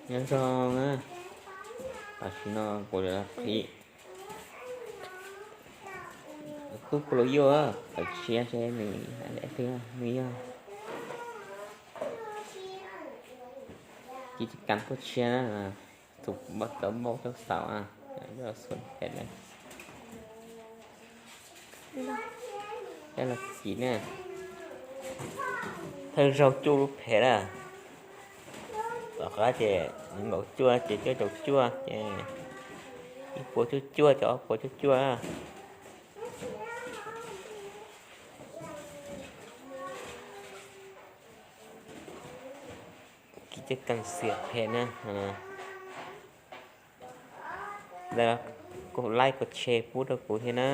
Nyob zoo na, tam sim no kuv qhib tub kuv los yuaj tawm tshiab seb nws hais li twg, nws yog kis caj kas tuaj tshiab na, tus npau taws npauj coj xaus, yog xum phem na. Coj los kis na, thawj zaug cuaj lub phem na, tom qab ces nws nkaum cuaj ces cuaj caum cuaj ces ib puas cuaj cuaj ces ob puas cuaj cuaj. Kis caj kas xiam phem na. Ntawd, kuv like kuv share pub rau kuv thiab na.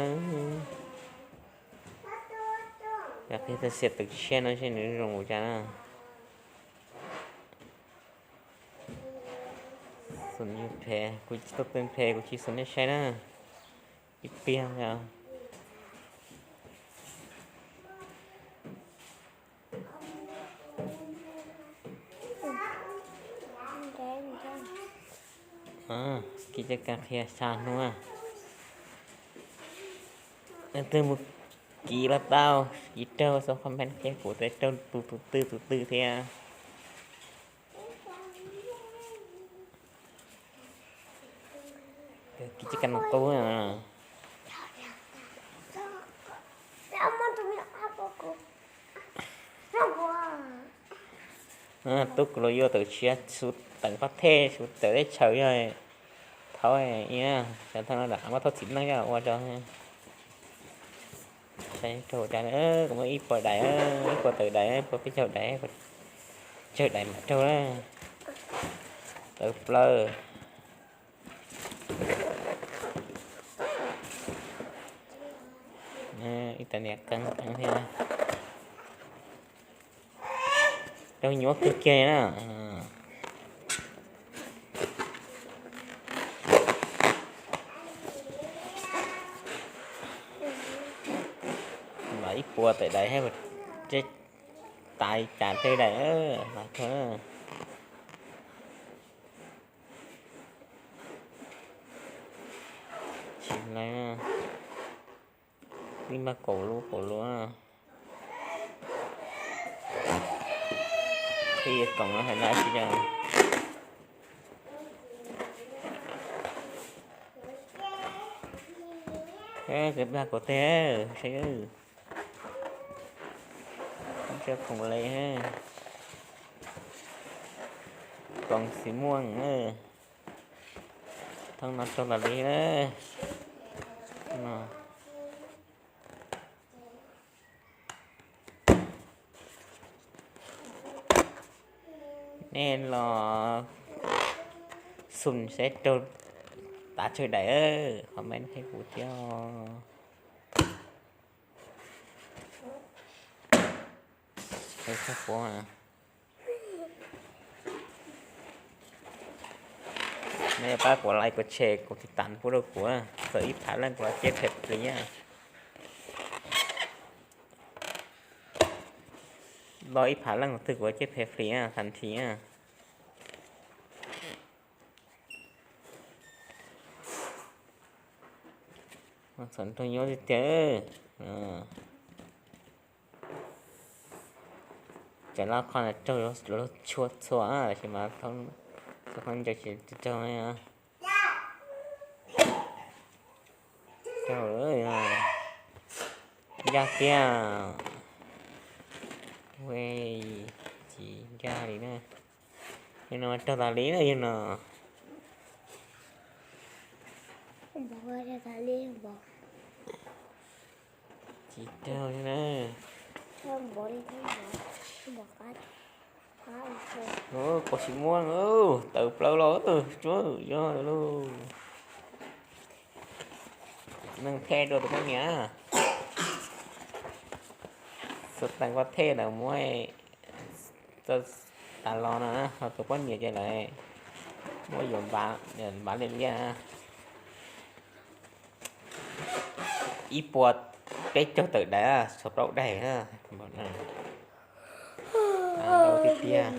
Yog qhia txog xiam tawm tshiab no seb nws zoo ua cas na. Xum phem, kuv tsis tau phem, kuv tsis xum nej saib na. Ib pliag os. Kis caj kas qhia xya hnub. Leej twg mus kis los tau, kis raug sau comment qhia kuv tias raug tus tus twg tus twg thiab. Kis caj kas qub. Tub kuv los yuaj tawm tshiab, xum tawm pab thej, xum tawm teb chaws yog thaum ib, xyov thaum no muab thauj txim neej yog ua rau. Saib raug cas, kuv muaj ib puas daim, ib puas tawm daim, ib puas peb caug daim, tsawg daim mam raug na. Tawm plaws. Ib tag niam qeeb qeeb thiab. Raug nyuaj kawg kiag na. Mam ib puas tawm daim, tab tas cas tsawg daim mas raug. Tsis lawv, twb mag kaum lub kaum lub. Qhib koom no hais na tsis yog. Kawg plag kuv teg, saib, koom le, koom xim muaj. Thoob no raug tas li na. Nej los xum saib raug tas tsawg daim, comment qhia kuv thiab. Nej pab kuv like kuv share kuv tiv tas pub rau kuv, txawm ib phav leej kuv los ceb phem plis. Los ib phav leej twg kuv ceb phem plis tag nrho. Txom nyem tiag tiag. Cov laj qhov no raug luag tshua txhua, tab sis mas txhua qhov ntawd tsis raug. Raug, ncaj tiag. Ua tsis ncaj li na. Yog no raug tas li na, yog no. Tsis raug li na. Quas xim muaj, tawm plaws los, tsuav yog lauj. Neeg thej dua tus poj niam. Xov tooj pab thej ntawd muab txawj tas los no, ho tus poj niam ces lawv muab yuav npav liaj liaj na. Ib puas peb caug tawm daim, tshuav plaub daim. Ntau tiag tiag.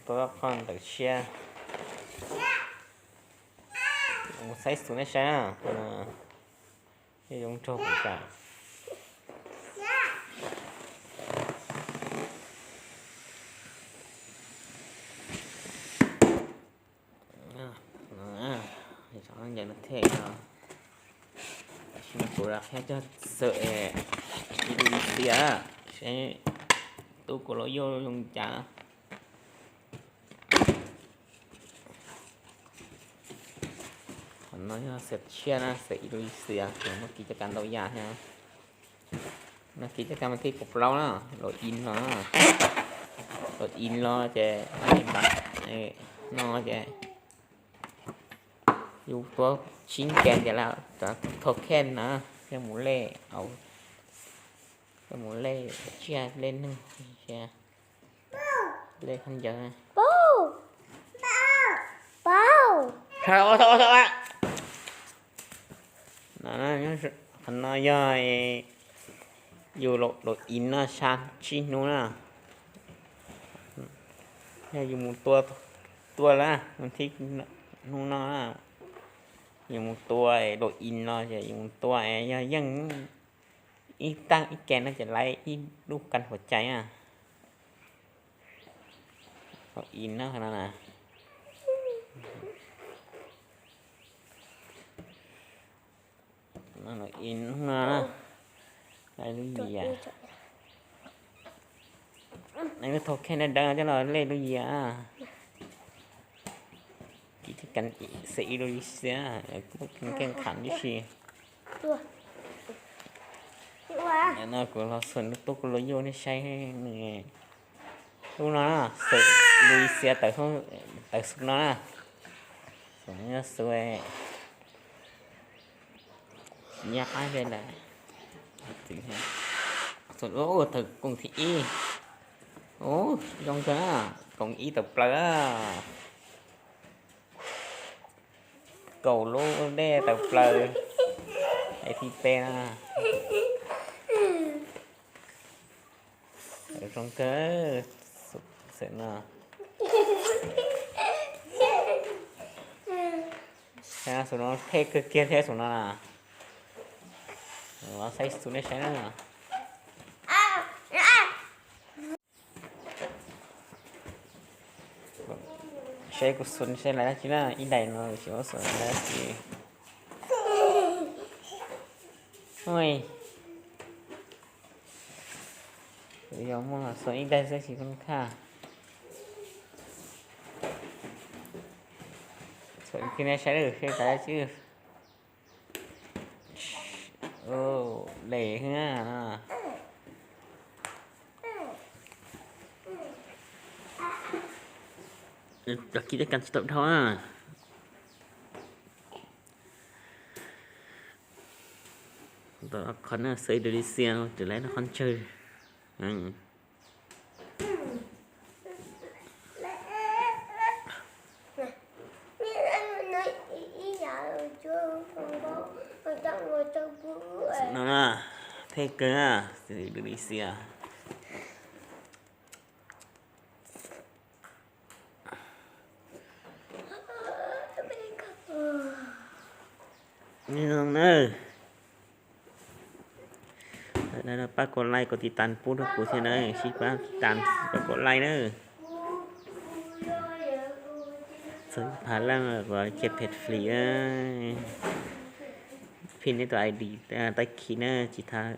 Tua qhov ntawm tshiab. Mus saib xus nej saib na. Zoo nraug kuv cas. Ntawm no thiaj no, tab sis kuv qhia cog xwm Indonesia, seb tub kuv los yog zoo cas. Qhov no yog xwm tshiab na, xwm Indonesia, muaj kis coj kas ntau yam thiab. No kis coj kas mas kis kaum plaub na, login no, login no ces no ces yus tua tsib kas ces lawv token na, thiaj mus lej, thiaj mus lej tsiaj lej neeg, lej khaub ncaws. Qhov no yog yus login no sab tsib hnub na, yog yus mus tua, tua lawm, thib hnub no na, yus mus tua login no ces yus mus tua yog yeej ib tag ib kas no ces lawv ib lub kas huam cai na. Login no na. Login no na. Lawv lub yias, lawv lub token dawb dawb coj los lej lub yias. Kis coj kas xwm Indonesia, keej kham tib si. No kuv los xum tub kuv los yus nej saib nws. Lub no na, xwm Indonesia tawm xus no na. Xum no yog xum nyab qab ze lawm. Xum tawm koom thib ib. Ub, zoo kawg, koom ib tawm plaws. Kaum lub dej tawm plaws. Es thib peb na. Zoo kawg, xum no. Xum no thej kawg kiag thiab xum no na. Los saib xum nej saib na. Saib kuv xum saib lawv dab tsi na, ib daim no tsis muab xum lawv dab tsi. Yog muaj xum ib daim xwb tsis poob khaj. Xum kis nej saib lawm saib lawv dab tsi. Lem hwv. Los kis coj kas tsis tau dhau na. Qhov no xwm Indonesia, raws lawv no qhov ntsawg. No na, thej kawg na, xwm Indonesia. Zoo na. Pab kom like kom tiv tas pub rau kuv thiab na, sib pab tiv tas, pab kom like na. Txhawb phav leej los cia phem flis, phin nej tus I D, taib khi na, tsis tas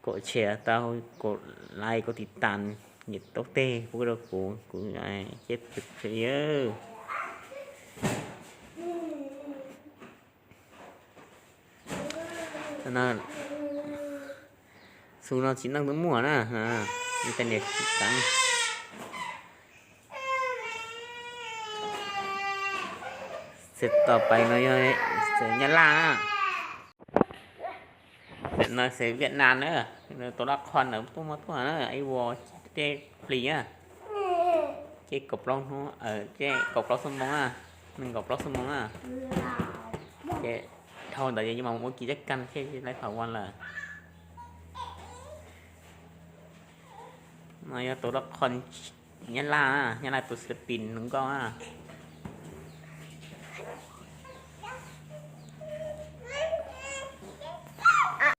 kom share tau, kom like kom tiv tas, niam tau tej pub rau kuv, kuv cia phem flis. Xu no tsis neej twb muaj na, ib tag niam tsis teev. Xws tom pais no yog xws Nyab Laj na. Tam no xws Vietnam na, tus lab qhua ntawd tuaj muaj tuaj na, ib vuag ces plis na, ces kaum plaub hnub, ces kaum plaub xuab moos na, nees nkaum plaub xuab moos na, ces Dhau ntawd yog yuav mus ua kis caj kas thiaj li tau ua lawm. No yog tus lab qhon Nyab Laj, Nyab Laj tus xi pis hluas nkauj na.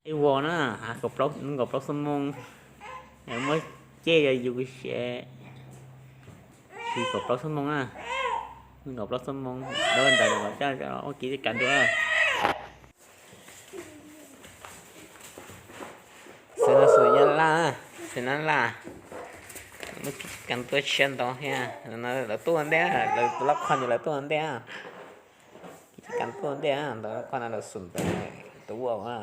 Ib vuag na, nees nkaum plaub xuab moos, muab coj los yus siv kaum plaub xuab moos na, nees nkaum plaub xuab moos, dua ntawd coj ua kis caj kas dua. Xwm no xwm Nyab Laj, xwm Nyab Laj, muab kis caj kas tuaj tshiab ntau thiab. Lawv tuaj ua ntej, lawv tus lab qhon ces lawv tuaj ua ntej, kis caj kas tuaj ua ntej, ntawm lab qhon no lawv xum ntawd tus ua.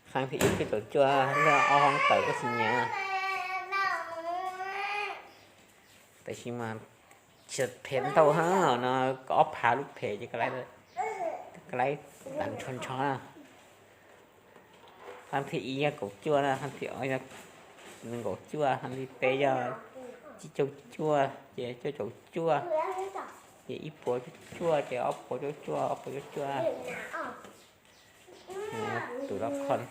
Qhov thib ib peb caug cuaj, lub ob hoob tawm koj tsis nyiam. Tab sis mas tsis phem ntau hab no, kaum ob phav lub phem ces koj laib tas nrho nrho na. Qhov thib ib yog kaum cuaj na, qhov thib ob yog nees nkaum cuaj, qhov thib peb yog tsib caug cuaj ces cuaj caum cuaj, ces ib puas cuaj cuaj ces ob puas cuaj cuaj, ob puas cuaj cuaj. Tus lab qhon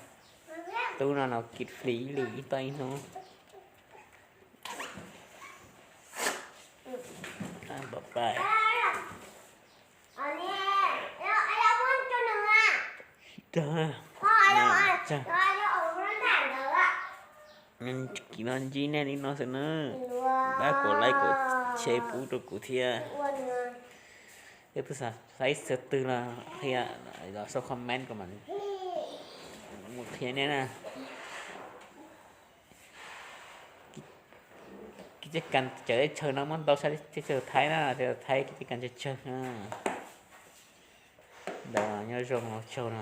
tub no no kis flis ib lwm ib toj ib hnub. Kis no ntsib nej li no xwb na. Pab kuv like kuv share pub rau kuv thiab. Yog tus xav saib xov twg los qhia, los sau comment kuv mam mus qhia nej na. Kis caj kas teb chaws no muaj ntau sab teb chaws Thaib na, teb chaws Thaib kis caj kas tsawg tsawg na. Ntawd nyob zoo los tsaug no.